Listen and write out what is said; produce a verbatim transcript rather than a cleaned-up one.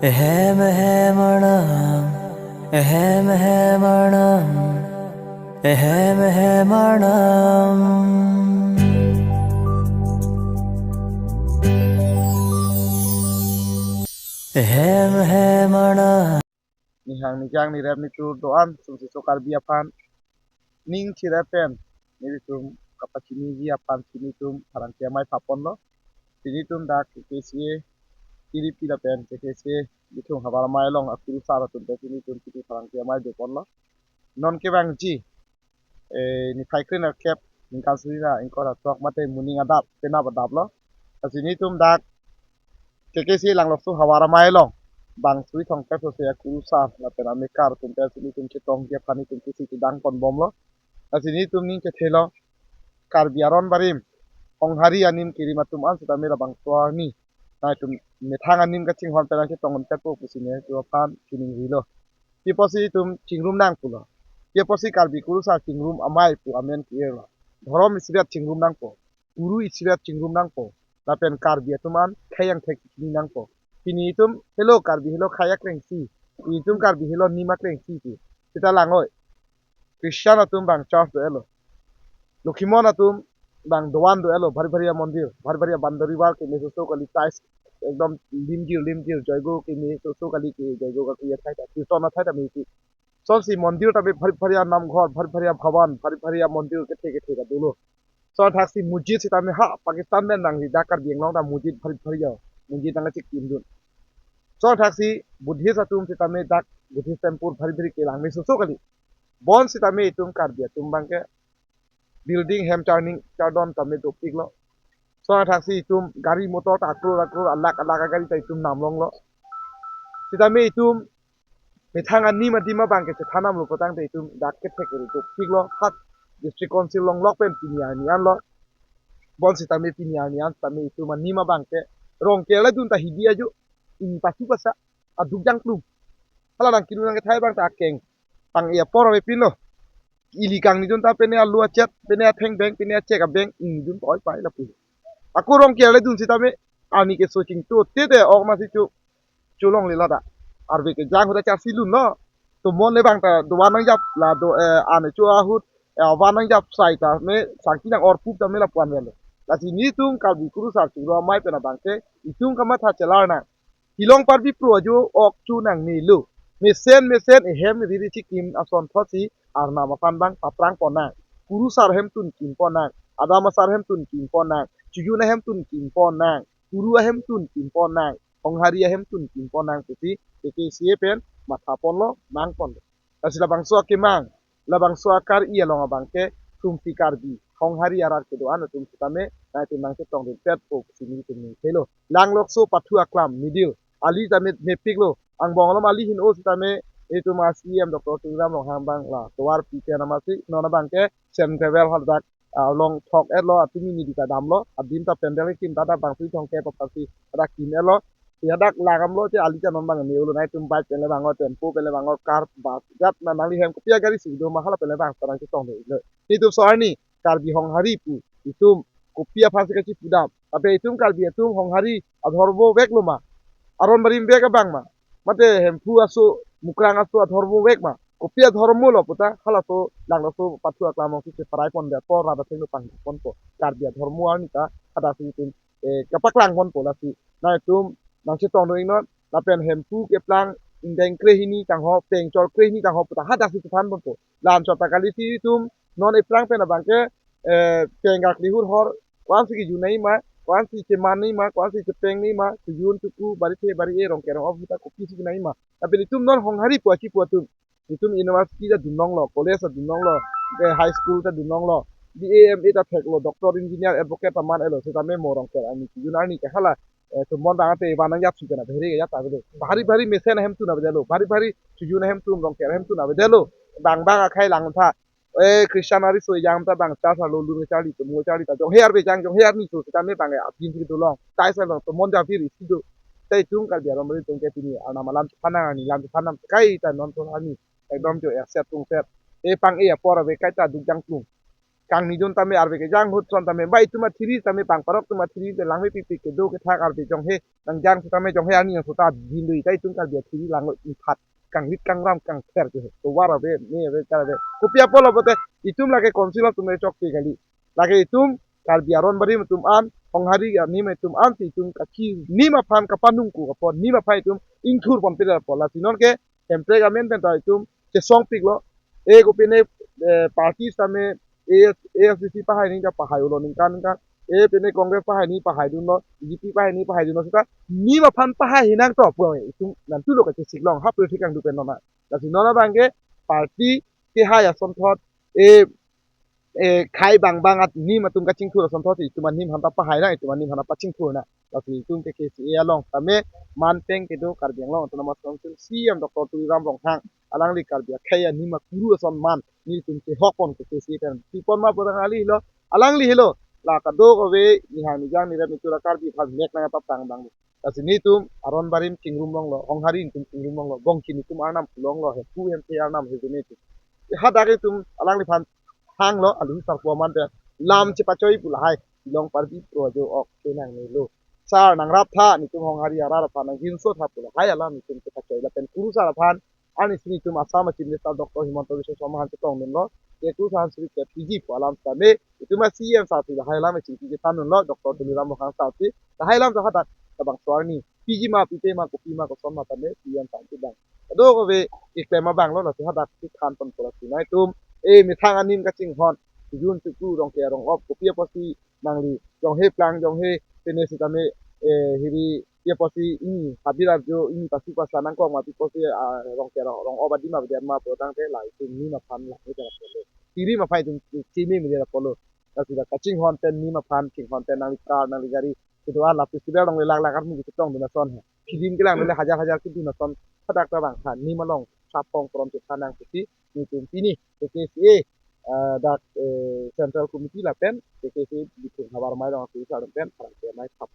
Ehem ehem arnam, ehem ehem arnam, ehem ehem arnam. Ehem ehem arnam. Nihang nijang nirep nitur do-an sumsi so Karbi aphan ning chirep pen nelitum kapachiniji aphan si nelitum pherangke amei phaponlo. Si nelitum dak K K C A kiripi lapen K K C A Bithung Havar Amei along akurusar atum pen si nelitum kiri pherangke amei doponlo. Non kevangji, eh, niphai krenerkep, ningkan suri ra ingkoi ra throk mate moning adap, penap adaplo. Lasi nelitum dak K K C A Langlokso Havar Amei along bang suri thomkep so se akurusar lapen amekar atum pen si nelitum chetongji aphan nelitum kisi kedang ponbomlo. Lasi nelitum ning kethelo, Karbi aron barim, Honghari anim kerim atum an sitame labangso arni nangtum methang anim kachinghon pen nangchetong un-etpo pusi nelitum aphan chiningrilo. Pi apotsi itum chingrum nang pulo? Pi apotsi Karbi kurusar chingrum amei pu amen ke-irlo? Dhorom isivet chingrum nangpo, guru isivet chingrum nangpo, lapen Karbi atum an khei angthek chini nangpo. Pini itum helo Karbi helo khei akleng si, itum Karbi helo nim akleng si pu. Sita lang oi. Christian atum bang church do-etlo. Lokhimon atum bang dovan do-etlo, bhari bhari amondir, bhari bhari aboundary wall keme soso kali, tais ekdom limjir limjir, joigo keme soso kali ke joigo kaku athai ta, kirton athai ta mepik. Sonsi mondir tame bhari bhari anamghor, bhari bhari abhavan, bhari bhari amondir kethe kethe ta dolo. Son thaksi mujit sitame ha Pakistan pen nangri, dak Karbi Anglong ta mujit bhari bhari a mujit nangchik timdun. Son thaksi Buddhist atum sitame dak Buddhist temple bhari bhari kelang me soso kali. Bon sitame itum Karbi atum abangke building hem charning chardon tame dopiklo. Son thaksi itum gari motor ta akror akror, alakh alakh agari ta itum namlonglo. Sitame itum methang anim adim abangke chethan namlo putangte itum dak kethek kere dopiklo. Hat District Council longlok pen pini arni anlo. Bon sitame pini arni an sitame itum anim abangke Rongker le dun ta hidi ajo, ingni pasu pasa, aduk jangklum. Hala nangkinu nangkethai abang ta akeng pang-e apor avepinlo. Ili kangnidun ta pine alu achet, pine atheng beng, pine achek abeng, ingnidun ta oi pai lapu. Ako Rongker le dun sitame arni keso chingtute te ok masi chu cholongle lata. Arve kejang ahut ta charsi lunlo. Tomon le bang ta dovan nangjap la do, eh, ane chu ahut, eh, van nangjap sai tame sangki nang-orpup tame lapu-an avelo. Lasi nelitum Karbi kurusar chingrum amei pen abangke itum kamatha chelar nang. Hilong parbi pro ajo ok chu nangnelo. Mesen mesen ehem riri chikim ason thotsi arnam aphan bang paprang pon nang. Kurusar ahem tun kim pon nang. Adam asar ahem tun kim pon nang. Chojun ahem tun kim pon nang. Kuru ahem tun kim pon nang. Honghari ahem tun kim pon nang pusi K K C A pen matha ponlo, mang ponlo. Lasi labangso akemang, labangso akar-i along abangke Thumpi Karbi Honghari arat kedo-an atum sitame nangtum nangchetong dun petpo pusi nelitum ning thelo. Langlokso pathu aklam middle, ali tame mepiklo. Angbong alom ali hin-o sitame itum a-C E M Doctor Tuliram Ronghang bang la tovar pi pen amatsi non abangke sand gravel hal dak, ah, long thok-etlo, atum ini dika damlo, adim ta pandal kim ta dak bang suri thomkep apar si dak kim-etlo. Si hadak langdamlo che ali ta non bang me-olo, nangtum bike pen le bang-o, tempo pen le bang-o, car, bus, jat na nangli hem kopi agari si do ma hala pen le bang-o, nangchetong dolo. Nelitum so arni Karbi Honghari pu itum kopi aphan si kachipudam? Abe itum Karbi atum Honghari adhormo veklo ma? Aron barim vek abang ma? Mate Hemphu aso, Mukrang aso adhormo vek ma? Kopi adhormo lo puta halaso Langlokso pathu aklam along si cheparai pondet apor rat athengno pangdun ponpo. Karbi adhormo arni ta hadak si itum, eh, kapaklang ponpo. Lasi nangtum nangchetong dun iknon, lapen Hemphu keplang ingdeng krehini tangho, pengchor krehini tangho puta hadak si chethan ponpo. La-anchot ta kali, si itum non eplang pen abangke, eh, peng karkli hur hor, ko-ansi kejun nangji ma, ko-ansi cheman nangji ma, ko-ansi chepeng nangji ma, chojun choku, barithe bari-e, Rongker Rong-op ahut ta kopisi kenangji ma. Tapi itum non Honghari pu achipu atum, itum university ta dunlonglo, college ta dunlonglo, eh, high school ta dunlonglo, B A, M A ta theklo, doctor, engineer, advocate ta man-etlo, sitame mo Rongker arni, chojun arni ke hala, eh, tomon bang ate van nangjapsi pen abhere kejat ta avelo. Bhari bhari mesen ahem tun avedetlo, bhari bhari chojun ahem tun, Rongker ahem tun avedetlo. Bang bang akhei langtha. Eh, Christian ariso ejang ta bang church arlo lun charli, tomo charli ta jonghe arve jang, jonghe arni so sitame bang, eh, abin si dolong. Tai sa long tomon javir isi do. Tai itum Karbi aron barim atum ke pini arnam alam chephan nang, arni lam chephan nang kaita non ton arni ekdom jo aset tungset. Eh, pang-e apor ave kaita duk jangklum. kangni jun tame arve kejang ahut ason tame ba itum athiri tame pangparok atum athiri te langmepikpik kedo kethak arve jonghe nangjang setame jonghe arni yang sota bindui ta itum Karbi athiri langlo, ithat kangrit kangram kangther ke tovar ave, me ave, kar ave. Kopi apotlo pulote itum lake council atum le chokche kali. Lake itum Karbi aron barim atum an, Honghari anim atum an si itum kachi nim aphan kapanung ku apot nim aphan itum ingthur ponpe apot. Lasi non ke Hemprek amen pen ta itum chesongpiklo. E kopine, eh, party tame A S, A S D C pahai ning ta pahai-olo ningkan ningkan. E pine Congress pahai ni pahaidunlo, B J P pahai ni pahaidunlo seta nim aphan pahai hinang to pu itum nantulo kachesiklong ha politik angdu pen non. Lasi non abang ke party kehai asonthot, e, e, khei bang bang anim atum kachingthur asonthot itum anim aphan ta pahai nang, itum anim aphan ta pachingthur nang. Lasi itum ke K K C A along tame man peng kedo Karbi Anglong Autonomous Council C E M Doctor Tuliram Ronghang alangli Karbi akhei anim akuru ason man nelitum chehok pon ke K K C A pen. Pi pon ma pura alangli helo, alangli helo. La kadokave nihang nijang nirem nitur a-Karbi aphan mek nang apap tang dang. Lasi nelitum aron barim chingrum longlo, Honghari nelitum chingrum longlo, Bongki nelitum arnam pu longlo, he pu hem the arnam he juni tu. Hadak itum alangliphan hanglo, alu sarpo man te lam chepachoi pu lahai, Shillong Karbi Pro ajo ok ke nangnelo. Sar nangrap tha, nelitum Honghari arat aphan nangjinso tha pu lahai alam nelitum chepachoi lapen kurusar aphan, arnisi nelitum Assam a-Chief Minister Doctor Himanta Biswa Sarma aphan chetongdunlo, ke kurusar aphan suri ke P G pu alam tame, itum a-C E M sar pi lahai alam chingki chethandunlo, Doctor Tuliram Ronghang sar pi, lahai alam ta hadak labangso arni P G ma, pipe ma, kopi ma, koson ma tame, P M tang tu bang. Kadokave keklem abang lo, lasi hadak si than pon pura si nai tum. E, methang anim kachinghon, June tuku Rongker Rongop, kopi apotsi nangli, jonghe plang, jonghe pene sitame, e, hiri, pi apotsi ini, habir arjo, ini pasu pasa nangkok ma, pi apotsi, ah, Rongker Rong, Rongop adim abdian ma, pu tangte, la itum nim aphan la, ni kena polo. Tiri ma phai tum, chimi mi kena polo. Lasi dak kachinghon pen nim aphan, chinghon pen nangli car, nangli gari, kedo-an la festival along le lakh lakh armu chetongdun ason he. Film kelang le hajar hajar kedun ason. Hadak ta bang tha nim along sapong pron chethan nang pusi nelitum pini K K C A, eh, dak, eh, Central Committee lapen K K C A Bithung Havar Mairong akurusar pen parang ke mai thap.